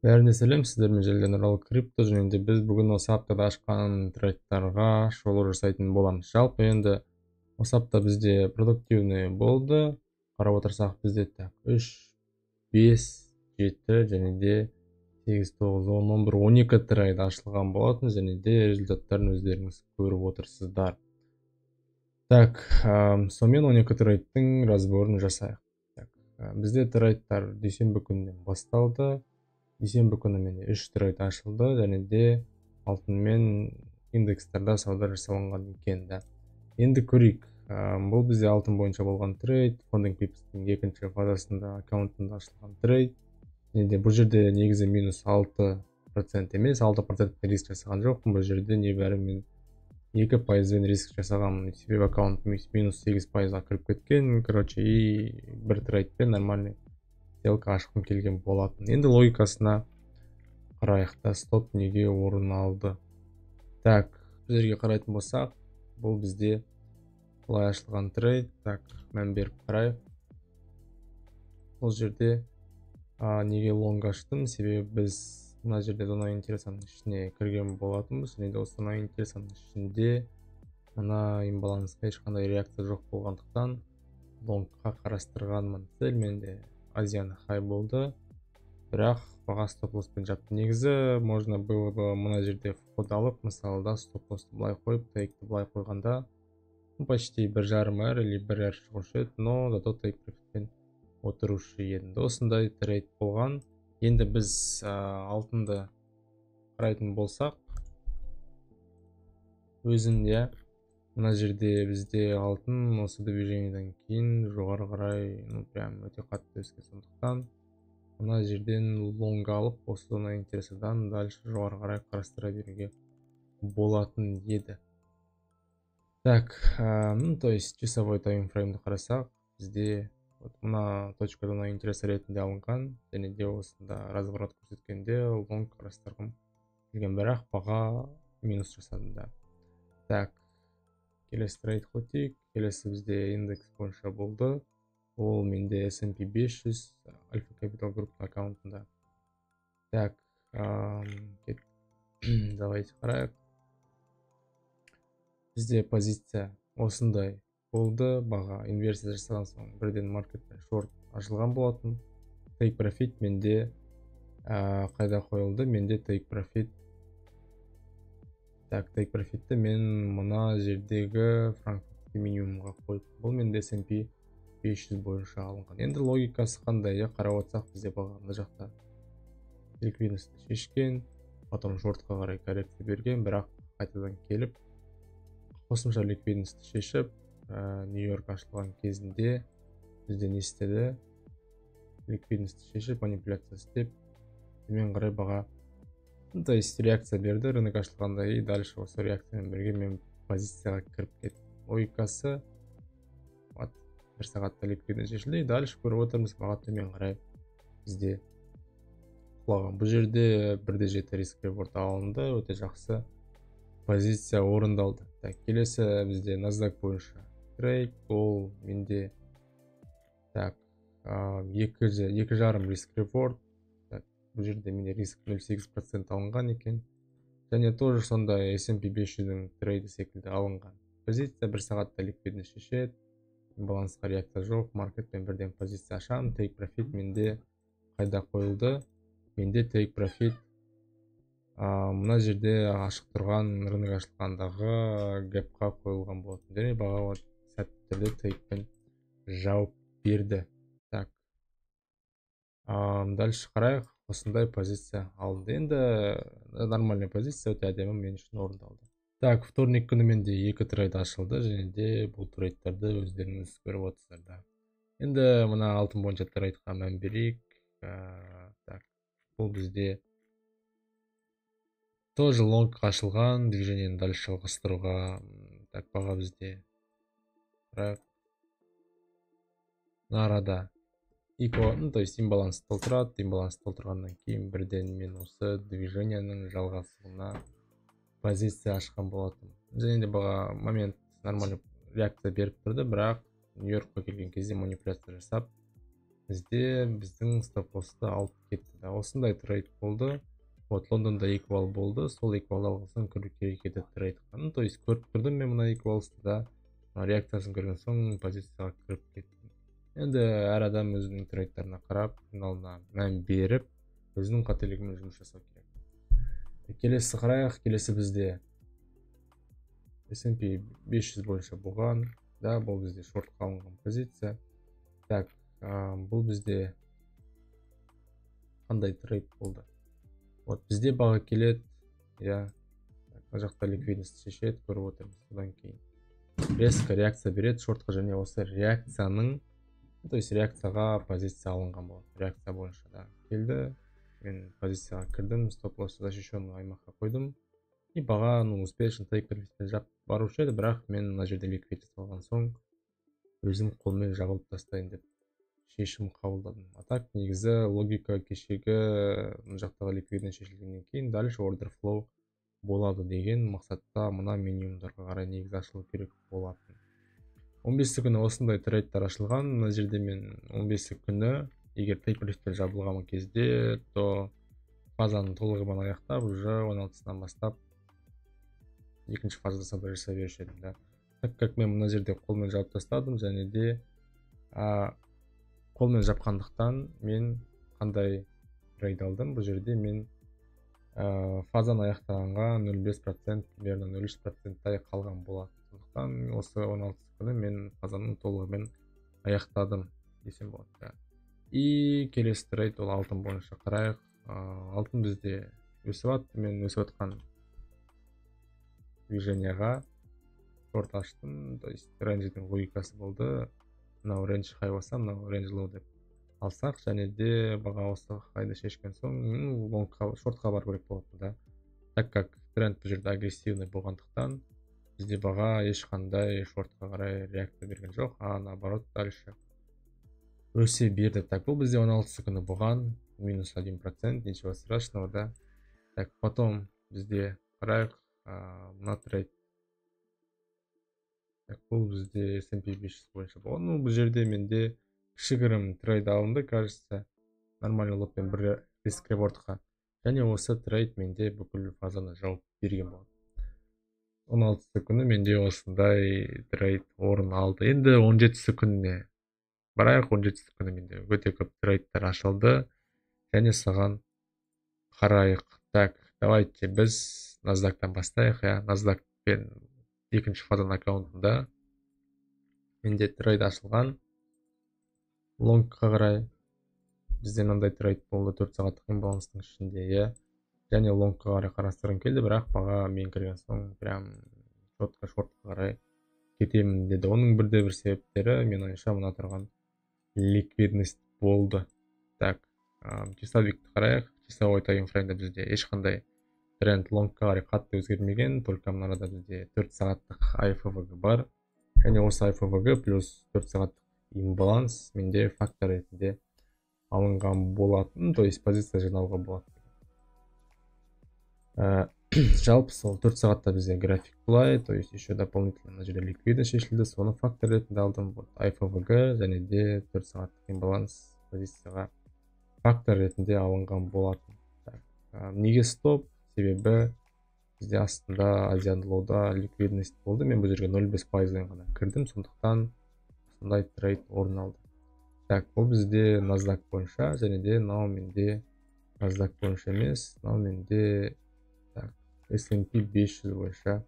Бәріне сәлем, сіздермен Желген Нұралы Крипто, және де біз бүгін осы аптада ашқан трейдтарға шолу жасайтын боламыз. Жалпы енді осы апта бізде продуктивный болды. Қарап отырсақ, бізде так 3, 5, 7 және де 8, 9, 10, 11, 12 трейд ашылған болатын, және де результаттарын өздеріңіз көріп отырсыздар. Так, сонымен 12 трейдтің разборын жасайық. Так, бізде трейдтар дүйсенбі күнінен басталды. Дүйсенбі күні менде 3 трейд ашылды, және де алтынмен индекстарда сауда жасалынған екен да. Енді көрейік. Бұл бізде алтын бойынша болған трейд, Funding Pips'тің екінші фазасында аккаунтында ашылған трейд. Және де бұл жерде негізі минус 6% емес, 6% риск жасаған жоқпын. Бұл жерде небәрі мен 2%-бен риск жасағанмын. Себебі аккаунт минус 8%-ға кіріп кеткен. Короче, и бір трейдпен нормальный сделка ашқым келген болатын. Енді логикасына қарайық та, стоп неге орын алды. Так, бұл жерге қарайтын болсақ, бұл бізде былай ашылған трейд. Так, мән беріп қарайық. Бұл жерде неге лонг аштым? Себебі біз мына жерде зона интересаның ішіне кірген болатынбыз. Және де осы зона интересаның ішінде мына имбалансқа ешқандай реакция жоқ болғандықтан лонгқа қарастырғанмын. Цель менде Азияны хай болды, бірақ баға стоп-лосспен жапты. Негізі можно было бы мына жерде вход алып, мысалы да, стоп-лоссты былай қойып, тейкті былай қойғанда, ну, почти 1,5 R или 1 R шығушы еді, но зато тейк профитпен отырушы едім. Осындай трейд болған. Енді біз алтынды қарайтын болсақ, өзінде мына жерде бізде алтын осы движениеден кейін жоғары қарай, ну, прям өте қатты өскен. Сондықтан мына жерден лонг алып, осы зона интересадан дальше жоғары қарай қарастыра беруге болатын еді. Так, ну, то есть часовой таймфреймді қарасақ, бізде вот мына точка зона интереса ретінде алынған, және де осында разворот көрсеткенде лонг қарастырғым келген, бірақ баға минус жасады да. Так, келесі трейд өтейік. Келесі бізде индекс бойынша болды. Ол менде S&P 500 Alpha Capital Group аккаунтында. Так, давайте қарайық. Бізде позиция осындай болды. Баға инверсия жасаған соң бірден маркеттен шорт ашылған болатын. Take profit менде қайда қойылды? Менде take profit. Так, take profitті мен мына жердегі Франкфуртский минимумға қойып, бұл менде S&P 500 бойынша алынған. Енді логикасы қандай? Қарап отырсақ, бізде баға мына жақта ликвидностьті шешкен, потом шортқа қарай коррекция берген, бірақ қайтадан келіп қосымша ликвидностьті шешіп, Нью-Йорк ашылған кезінде бізде не істеді? Ликвидностьті шешіп, манипуляция істеп, төмен қарай баға, ну, то есть реакция берді рынок ашылғанда, и дальше осы реакциямен бірге мен позицияға кіріп кеттім. Логикасы вот бір сағатта ликвидность шешілді, и дальше көріп отырмыз, баға төмен қарай бізде құлаған. Бұл жерде 1,7 риск реворд алынды, өте жақсы позиция орындалды. Так, келесі бізде NASDAQ бойынша трейд. Ол менде так 2,5 риск реворд. Бұл жерде менде риск 0,8% алынған екен. Және тоже сондай S&P 500-дің трейді секілді алынған позиция. Бір сағатта ликвидность шешеді, балансқа реакция жоқ, маркетпен бірден позиция ашамын. Take profit менде қайда қойылды? Менде take profit мына жерде ашық тұрған рынок ашылғандағы гэпқа қойылған болатын. Және баға сәтті түрде тейкпен жауып берді. Так, дальше қарайық. Осындай позиция алынды. Енді нормальный позиция, өте әдемі мен үшін орындалды. Так, вторник күні менде 2 трейд ашылды, және де бұл трейдтарды өздеріңіз көріп отырсыздар. Енді мына алтын бойынша трейдқа мән берейік. Так, бұл бізде тоже лонг ашылған, движениені дальше жалғастыруға. Так, баға бізде қарайық. Мына арада ну, то есть имбаланс толтырады. Имбаланс толтырғаннан кейін бірден мен осы движениенің жалғасуына позиция ашқан болатынмын. Және де баға момент нормальный реакция беріп тұрды, бірақ Нью-Йоркқа келген кезде манипуляция жасап, Бізде біздің стоп лоссты алып кетті да. Осындай трейд болды. Вот Лондонда equal болды, сол equal алған соң кіру керек еді трейдқа. Ну, то есть көріп тұрдым мен мына equalsты да, реакциясын көрген соң позицияға кіріп кеттім. Енді әр адам өзінің трейдтарына қарап, финалына мән беріп, өзінің қателігімен жұмыс жасау керек. Келесі қарайық. Келесі бізде S&P 500 бойынша болған да, бұл бізде шортқа алынған позиция. Так, бұл бізде қандай трейд болды? Вот бізде баға келеді, иә, мына жақта ликвидность шешеді, көріп отырмыз. Содан кейін резко реакция береді шортқа, және осы реакцияның, то есть реакцияға позиция алынған болады. Реакция бойынша да келді, мен позицияға кірдім, стоп лосс защищенный аймаққа қойдым, и баға, ну, успешно тейк профитпен жап барушы еді, бірақ мен мына жерде ликвидность алған соң өзім қолмен жабылып тастайын деп шешім қабылдадым. А так негізі логика кешегі мына жақтағы ликвидность шешілгеннен кейін дальше order flow болады деген мақсатта мына минимумдарға қарай негізі ашылу керек болатын. 15 күні осындай трейдтар ашылған. Мына жерде мен 15 күні егер тейк профиттер жабылған кезде, то фазаны толығымен аяқтап, уже 16-сынан бастап екінші фазада сауда жасай беруші едім да. Так как мен мына жерде қолмен жауып тастадым, және де қолмен жапқандықтан мен қандай трейд алдым? Бұл жерде мен фазаны аяқтағанға 0,5%, примерно 0,3 проценттай қалған болатын. Сондықтан осы 16 күні мен фазаны толығымен аяқтадым десем болады да. И келесі трейд, ол алтын бойынша қарайық. Алтын бізде өсіп жатты. Мен өсіп жатқан движенияға шорт аштым, то есть рейндждің логикасы болды: мынау range хай болса, мынау range лоу деп алсақ, және де баға осы хайды шешкен соң, ну, лонгқа, шортқа бару керек болатын да. Так как тренд бұл жерде агрессивный болғандықтан, бізде баға ешқандай шортқа қарай реакция берген жоқ, а наоборот дальше өсе берді. Так, бұл бізде 16 күні болған, минус 1%, ничего страшного да. Так, потом бізде қарайық мына трейд. Так, бұл бізде S&P 500 бойынша болған. Ну, бұл жерде менде кішігірім трейд алынды, кажется, нормальный лотпен бір риск ревордқа, және осы трейд менде бүкіл фазаны жауып берген болады. 16-сы күні менде осындай трейд орын алды. Енді 17-сі күніне барайық. 17-сі күні менде өте көп трейдтер ашылды және соған қарайық. Так, давайте біз Насдактан бастайық, иә. Насдакпен екінші фазаның аккаунтында менде трейд ашылған лонгқа қарай. Бізде мынандай трейд болды 4 сағаттық имбаланстың ішінде, иә, және лонгқа қарай қарастырғым келді, бірақ баға мен кірген соң прям четко шортқа қарай кетемін деді. Оның бірде бір себептері, менің ойымша, мына тұрған ликвидность болды. Так, часовикті қарайық. Часовой таймфреймде бізде ешқандай тренд лонгқа қарай қатты өзгермеген, только мына арада бізде 4 сағаттық IFVG бар, және осы IFVG плюс 4 сағаттық имбаланс менде фактор ретінде алынған болатын, то есть позиция жинауға болады. Жалпы сол 4 сағатта бізде график былай, то есть еще дополнительно мына жерде ликвидность шешілді, соны фактор ретінде алдым. Вот IFVG және де 4 сағаттық имбаланс позицияға фактор ретінде алынған болатын. Так, неге стоп? Себебі бізде астында Азиан лоуда ликвидность болды. Мен бұл жерге 0,5 пайызбен ғана кірдім, сондықтан осындай трейд орын алды. Так, бұл бізде Насдак бойынша, және де мынау менде Насдак бойынша емес, мынау менде, так, S&P 500 бойынша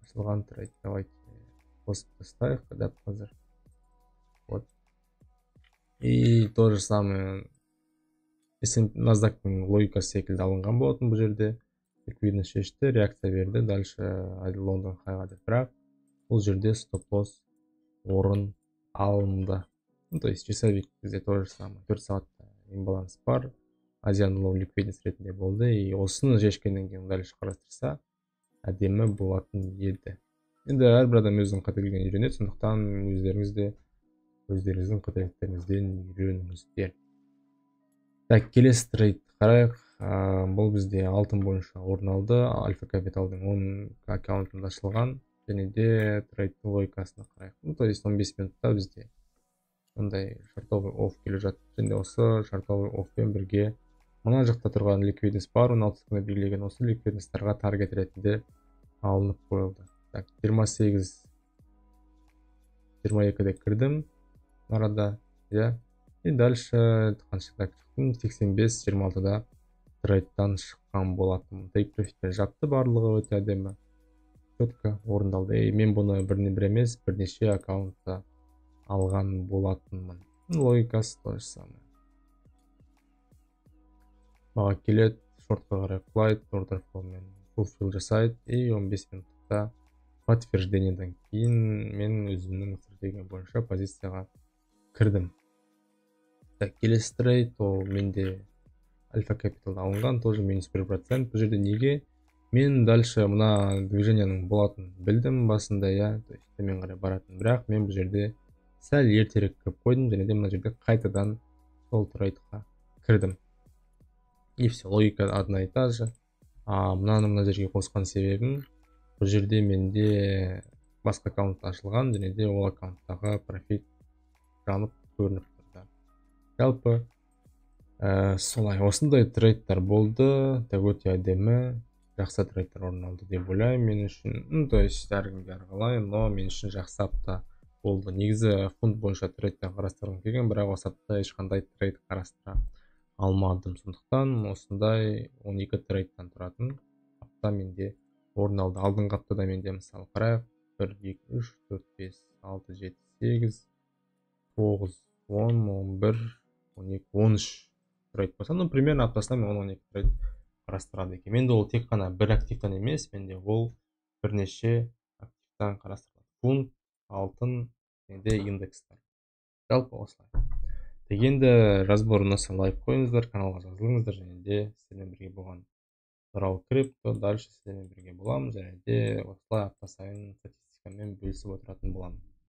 ашылған трейд. Давайте қосып тастайық дәп қазір. Вот, и то же самое, Насдактың логикасы секілді алынған болатын. Бұл жерде ликвидность шешті, реакция берді дальше Лондон хайға деп, бірақ бұл жерде стоп лосс орын алынды. Ну, то есть часовик бізде то же самое, 4 сағатта имбаланс бар, Азиан лоу ликвидность ретінде болды, и осыны шешкеннен кейін дальше қарастырса, әдемі болатын еді. Енді әрбір адам өзінің қателігінен үйренеді, сондықтан өздеріңіз де өздеріңіздің қателіктеріңізден үйреніңіздер. Так, келесі трейд қарайық. Бұл бізде алтын бойынша орын алды, Альфа Капиталдың 10 аккаунтында ашылған, және де трейдтің логикасына қарайық. Ну, то есть 15 минутта бізде Мындай шортовый OF келе жатты. Және осы шортовый OF-пен бірге мына жақта тұрған ликвидность бар, 16 күні белгілеген осы ликвидностьтарға таргет ретінде алынып қойылды. Так, 28-22-де кірдім арада, иә. И дальше қаншада шықтым? 85-26-да трейдтан шыққан болатынмын. Тейк профитпен жапты, барлығы өте әдемі, четко орындалды. И мен бұны бір емес, бірнеше аккаунтта алған болатынмын. Логикасы то же самое. Баға келеді, шортқа қарай құлайды, ордер флоумен фулфил жасайды, и 15 минутта подтверждениеден кейін мен өзімнің стратегия бойынша позицияға кірдім. Так, келесі трейд ол менде Альфа Капиталда алынған, тоже минус 1%. Бұл жерде неге? Мен дальше мына движениенің болатынын білдім басында, иә, то есть төмен қарай баратын, бірақ мен бұл жерде сәл ертерек кіріп қойдым және де мына жерде қайтадан сол трейдқа кірдім. И все, логика одна и та же. А мынаны мына жерге қосқан себебім, бұл жерде менде басқа аккаунт ашылған және де ол аккаунттағы профит жанып көрініп тұрды. Жалпы солай, осындай трейдтар болды. Так, өте әдемі, жақсы трейдтар орын алды деп ойлаймын мен үшін. Ну, то есть әркімге әрқалай, но мен үшін жақсы апта болды. Негізі фунт бойынша трейдтер қарастырғым келген, бірақ осы апта ешқандай трейд қарастыра алмадым. Сондықтан осындай 12 трейдтан тұратын апта менде орын алды. Алдыңғы аптада менде, мысалы, қарайық, 1, 2, 3, 4, 5, 6, 7, 8, 9, 10, 11, 12, 13 трейд болса, ну, примерно аптасына мен 10-12 трейд қарастырады екенмін. Енді ол тек қана бір активтан емес, менде ол бірнеше активтан қарастырылады. Фунт, алтын және де индекстер. Жалпы осылай. Енді разбор ұнаса, лайк қойыңыздар, каналға жазылыңыздар және де сіздермен бірге болған Нұрал Крипто. Дальше сіздермен бірге боламын және де осылай апта сайын статистикамен бөлісіп отыратын боламын.